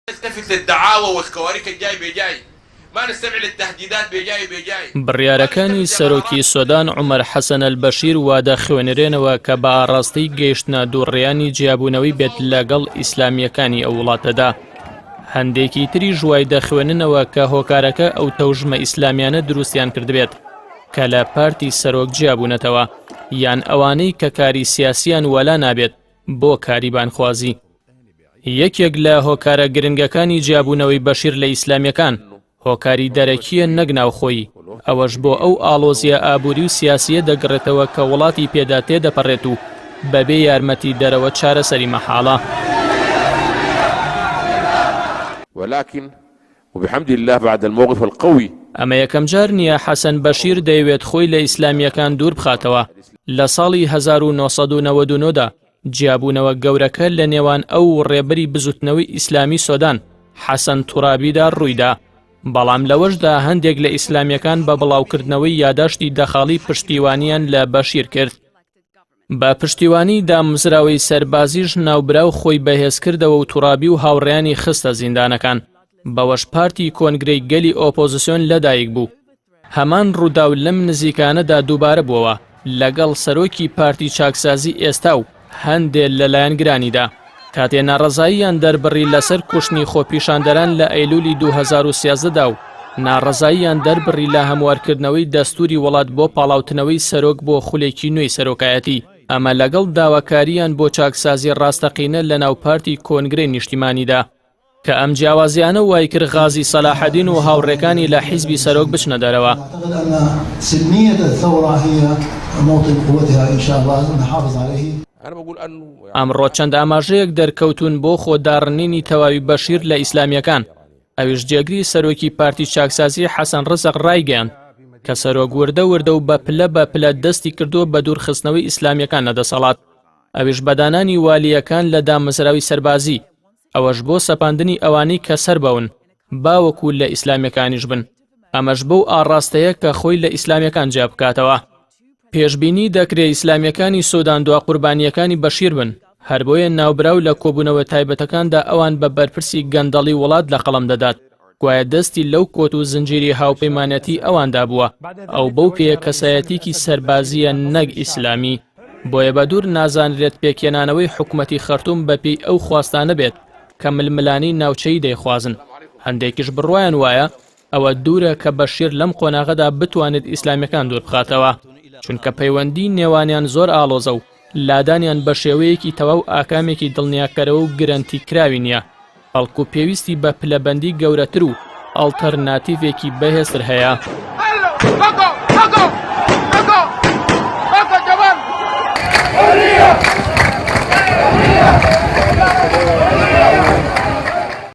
نلتفت للدعاوى والكواريك الجاي بجاي ما نستمع للتهديدات بجاي بجاي. بڕیارەکانی سەرۆکی سۆدان عومەر حەسەن ئەلبەشیر وادەخوێنرێنەوە کە بە ئاڕاستەی گەیشتنە دووڕیانی جیابوونەوەی بێت لەگەڵ ئیسلامییەکانی ئەو وڵاتەدا. هەندێکی تریش وای دەخوێننەوە کە هۆکارەکە ئەو تەوژمە ئیسلامیانە دروستیان کردبێت کە لە پارتی سەرۆک جیابوونەتەوە یان ئەوانەی کە کاری سیاسیان وەلا نابێت بۆ کاری بانخوازی. یەکێک لە هۆکارە گرنگەکانی جیابوونەوەی بەشیر لە ئیسلامیەکان هۆکاری دەرەکییە نەک ناوخۆیی، ئەوەش بۆ ئەو ئاڵۆزییە ئابووری و سیاسییە دەگڕێتەوە کە وڵاتی پێدا تێدەپەڕێت و بەبێ یارمەتی دەرەوە چارەسەری مەحاڵە. ولكن وبحمد اللە بعد الموقف القوی. ئەمە یەکەمجار نییە حەسەن بەشیر دەیەوێت خۆی لە ئیسلامییەکان دوور بخاتەوە، لە ساڵی 1999 دا جیابوونەوە گەورەکە لە نێوان ئەو و ڕێبەری بزوتنەوەی ئیسلامی سۆدان حەسەن تورابیدا ڕوویدا، بەڵام لەوەشدا هەندێک لە ئیسلامییەکان بە بڵاوکردنەوەی یاداشتی دەخاڵی پشتیوانیان لە بەشیر کرد. بە پشتیوانی دامەزراوەی سەربازیش ناوبراو خۆی بەهێزکردەوە و تورابی و هاوڕێیانی خستە زیندانەکان، بەوەش پارتی کۆنگرەی گەلی ئۆپۆزسیۆن لەدایک بوو. هەمان ڕووداو لەم نزیکانەدا دووبارە بووەوە لەگەڵ سەرۆکی پارتی چاکسازی ئێستا و هەندێ لە لایەنگرانیدا کاتێ ناڕەزاییان دەربڕی لەسەر کوشتنی خۆپیشاندەران لە ئەیلولی 2013 دا و ناڕەزاییان دەربڕی لە هەموارکردنەوەی دەستوری وڵات بۆ پاڵاوتنەوەی سەرۆک بۆ خولێکی نوێی سەرۆکایەتی، ئەمە لەگەڵ داواکارییان بۆ چاکسازی ڕاستەقینە لەناو پارتی کۆنگرەی نیشتیمانیدا. کە ئەم جیاوازیانە وایکرد غازی سەلاحەدین و هاوڕێکانی لە حیزبی سەرۆک بچنە دەرەوە. ئەمڕۆ چەند ئاماژەیەک دەرکەوتوون بۆ خۆداڕنینی تەواوی بەشیر لە ئیسلامییەکان، ئەویش جێگری سەرۆکی پارتی چاکسازی حەسەن ڕزق ڕایگەیاند کە سەرۆک وردە وردە و بە پلە بە پلە دەستی کردووە بە دوورخستنەوەی ئیسلامییەکان لە دەسەڵات، ئەویش بە دانانی والییەکان لە دامەزراوی سەربازی. ئەوەش بۆ سەپاندنی ئەوانەی کە سەر بەون باوەکو لە ئیسلامیەکانیش بن ئەمەش بەو ئاڕاستەیە کە خۆی لە ئیسلامیەکان جیا بکاتەوە. پێشبینی دەکرێ ئیسلامیەکانی سودان دوا قوربانیەکانی بەشیر بن، هەر بۆیە ناوبراو لە کۆبوونەوە تایبەتەکاندا ئەوان بە بەرپرسی گەندەڵی وڵات لە قەڵەم دەدات، گوایە دەستی لەو کۆت و زنجیری هاوپەیمانەتی ئەواندا بووە، ئەو بەو پێیە کەسایەتیکی سەربازیە نەک ئیسلامی. بۆیە بەدوور نازانرێت پێکهێنانەوەی حکومەتی خەرتوم بەپێی ئەو خواستانە بێت کە ململانێی ناوچەیی دەیخوازن، هەندێکیش بڕوایان وایە ئەوە دوورە کە بەشیر لەم قۆناغەدا بتوانێت ئیسلامیەکان دووربخاتەوە، چونکە پەیوەندی نێوانیان زۆر ئاڵۆزە و لادانیان بەشێوەیەکی تەواو ئاکامێکی دڵنیاکەرەوە و گرەنتی کراوی نییە. بەڵکو پێویستی بە پلەبەندی گەورەتر و ئەڵتەرناتیڤێکی بەهێزتر هەیە.